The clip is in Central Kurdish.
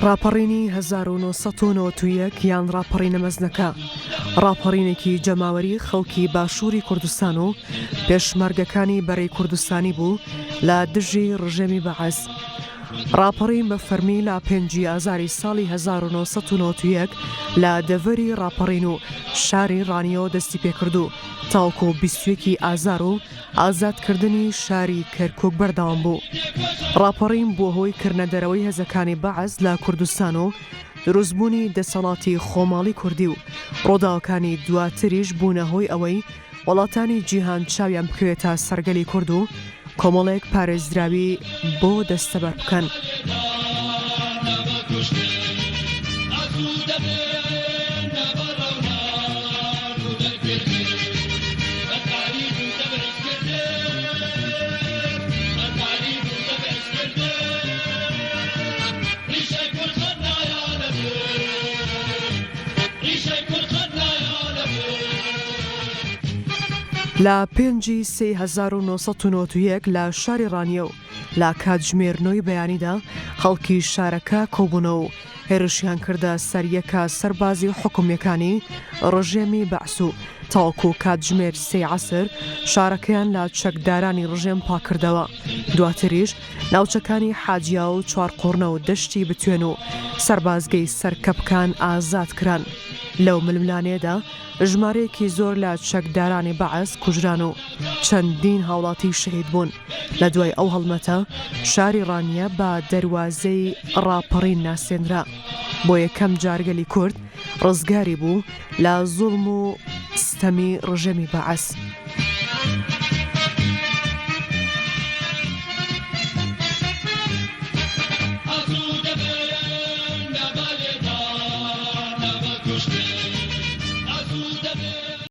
ڕاپەڕینی 1991 یان ڕاپەڕینە مەزنەکە، ڕاپەڕینێکی جەماوەری خەڵکی باشووری کوردستان و پێشمەرگەکانی بەرەی کوردستانی بوو لە دژی ڕژێمی بەعس. ڕاپەڕین بە فەرمی لە پێنجی ئازاری ساڵی 1991 لە دەڤەری ڕاپەڕین و شاری ڕانیەوە دەستیپێکرد و تاوەکو 21 ی ئازار و ئازادکردنی شاری کەرکوک بەردەوام بوو. ڕاپەڕین بووە هۆی کردنەدەرەوەی هێزەکانی بەعس لە کوردستان و دروستبوونی دەسەڵاتی خۆماڵی کوردی و ڕووداوەکانی دواتریش بوونە هۆی ئەوەی وڵاتانی جیهان چاویان بکەوێتە سەر گەلی کورد و کۆمەڵێک پارێزراوی بۆ دەستەبەر بکەن. لە پێنجی سێی 1991 لە شاری ڕانیە و لە کاتژمێر نۆی بەیانیدا خەڵکی شارەکە کۆبوونەوە و هێرشیان کردە سەر یەکە سەربازی و حکومییەکانی ڕژێمی بەعس و تاوەکو کاتژمێر سێی عەسر شارەکەیان لە چەکدارانی ڕژێم پاککردەوە، دواتریش ناوچەکانی حاجیا و چوارقوڕنە و دەشتی بتوێن و سەربازگەی سەرکەپکان ئازاد کران. لەو ململانێیەدا ژمارەیەکی زۆر لە چەکدارانی بەعس کوژران و چەندین هاوڵاتی شەهید بوون. لە دوای ئەو هەڵمەتە شاری ڕانیە بە دەروازەی ڕاپەڕین ناسێنرا. بۆ یەکەم جار گەلی کورد ڕزگاری بوو لە زوڵم و ستەمی ڕژێمی بەعس.